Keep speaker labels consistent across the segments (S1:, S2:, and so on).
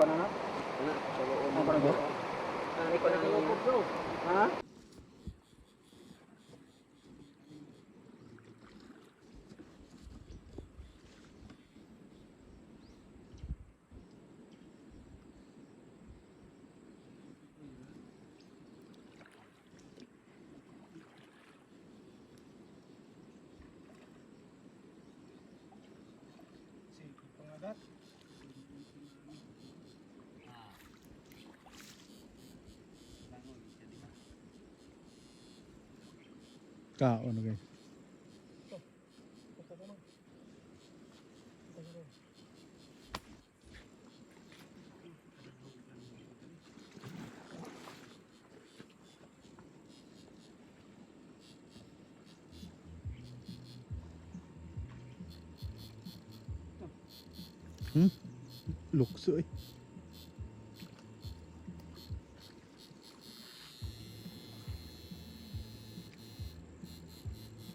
S1: Na na?
S2: Ana, solo.
S1: Ano pa na ba?
S2: Ano ko na ninyo?
S1: Ha?
S3: Kaon na, guys. Lukso eh.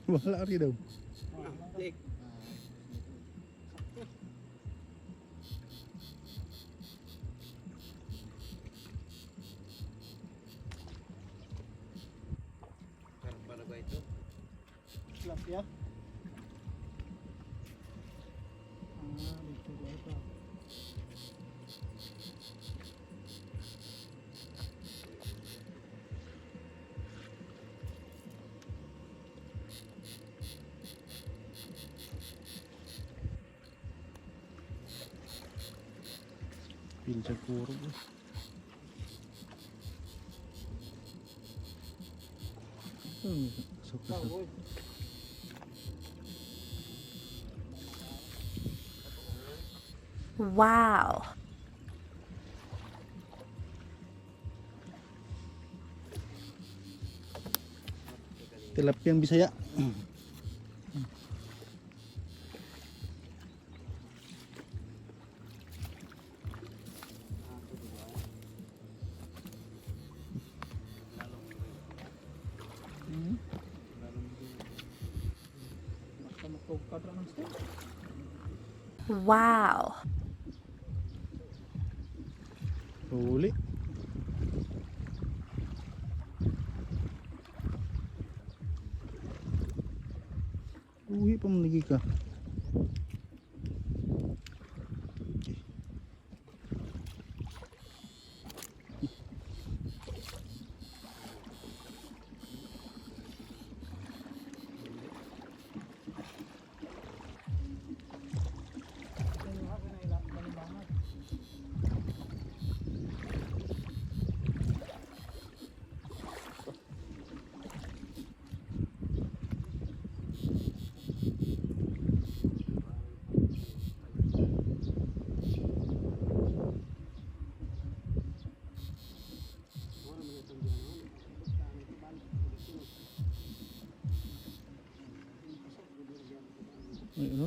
S3: Wala rin daw.
S2: Dik. Karpa na ba ito?
S1: Tilapia. Ah, dito ko ito.
S3: Pil sa kuro eh. Sok sok.
S4: Wow.
S3: Tilapiyang Bisaya.
S1: Basta magtugkad ra ng step.
S4: Wow.
S3: Huli. Uwi pa man lagi ka. Okay. Ay, ano?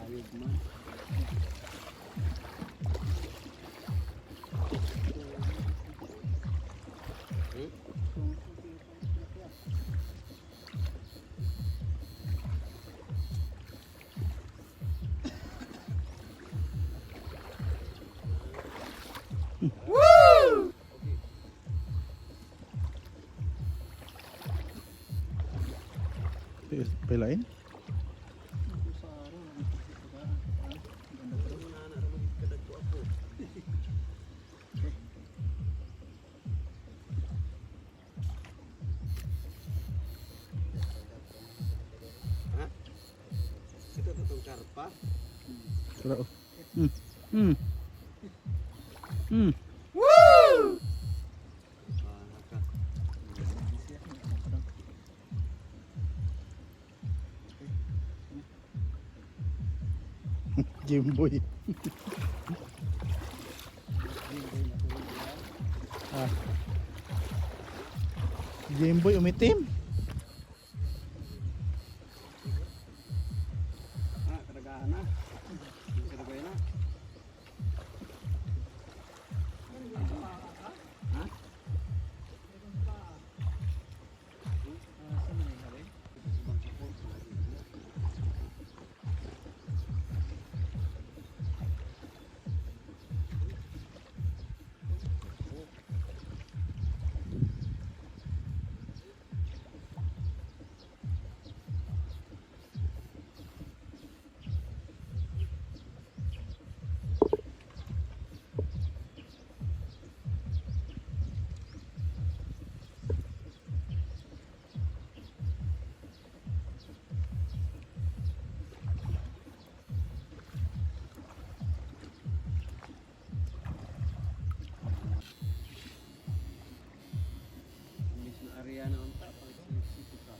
S2: Layog man.
S3: Pilain?
S2: Ha? Ito itong karpa?
S3: Tara oh.
S2: Ah, ka.
S3: Jimboy. Ah. Jimboy umitim.
S2: Ah, kadagaan na. Kadagay na. Ha? Imbis na area na unta, pag-sip ka.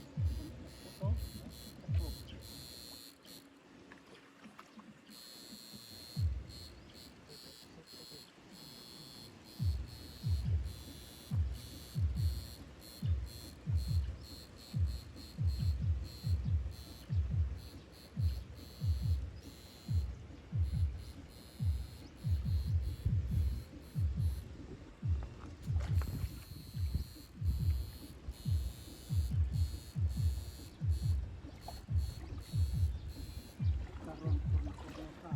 S1: Karon ka.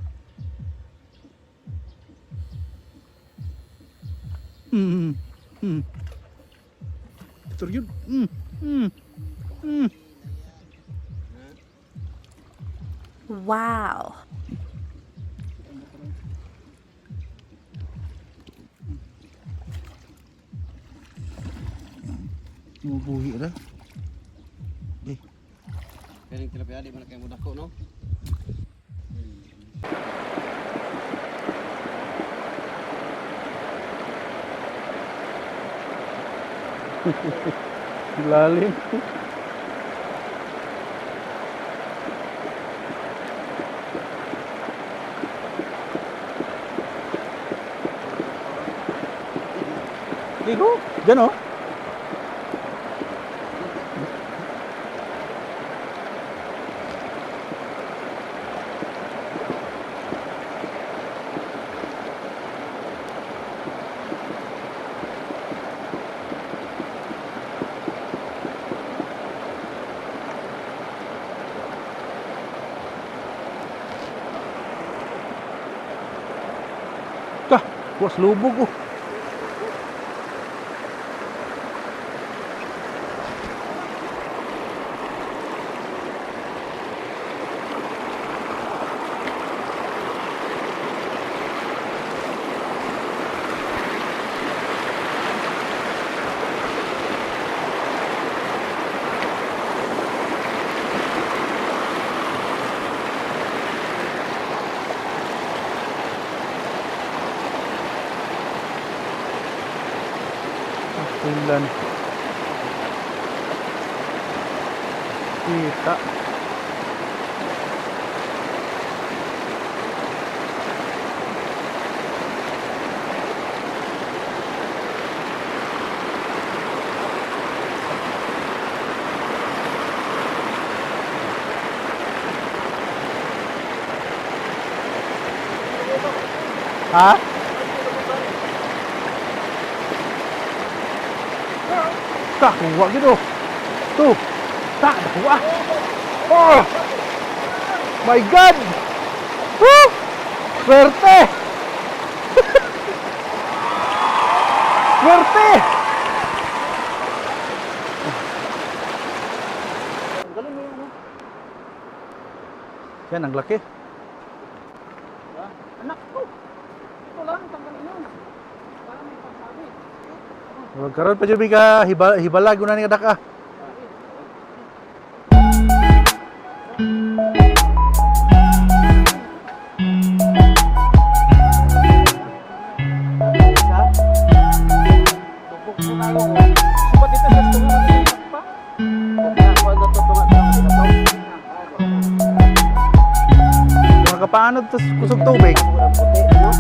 S3: Ito yun.
S4: Wow.
S3: Mabuhi ra. Eh,
S2: Kaning tilapia, di man na kayo mo dako, no?
S3: Lalim. Ligo, dyan oh. Ka, was lubog oh. Finland. Kita. Ha? Tak, kuha gitu. Tu. Tak, kuha. Oh! My God! Woo! Swerte! Swerte!
S1: Galing mo yung ano.
S3: Yan, ang laki.
S1: Anak ko. Ito lang, tanggalin yun. Para may pagsabi.
S3: Karon pa jud ka hibalag una ni kadak ah.
S1: Tugok po tayo. Supat ito sa tunga pa.
S3: Mga Makapaanod tas kusog tubig.
S2: Ang puti, no?